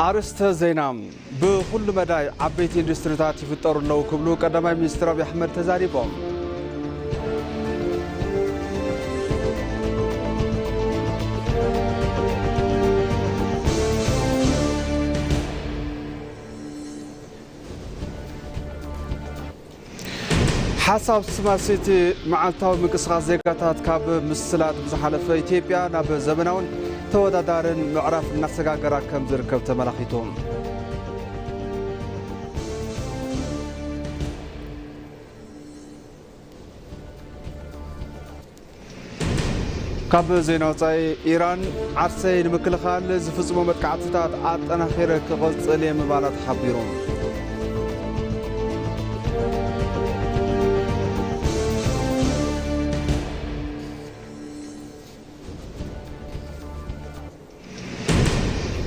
ኣርእስተ ዜና። ብኹሉ መዳይ ዓበይቲ ኢንዱስትሪታት ይፍጠሩ ኣለዉ ክብሉ ቀዳማይ ሚኒስትር ኣብይ ኣሕመድ ተዛሪቦም። ሓሳብ ስማርት ሲቲ መዓልታዊ ምንቅስቓስ ዜጋታት ካብ ምስላጥ ብዝሓለፈ፣ ኢትዮጵያ ናብ ዘመናውን ተወዳዳርን ምዕራፍ እናሰጋገራ ከም ዝርከብ ተመላኺቱ። ካብ ዜና ወጻኢ፣ ኢራን፣ ዓርሰይ ንምክልኻል ዝፍጽሞ መጥቃዕትታት ኣጠናኺረ ክቐጽል እየ ምባላ ተሓቢሩ።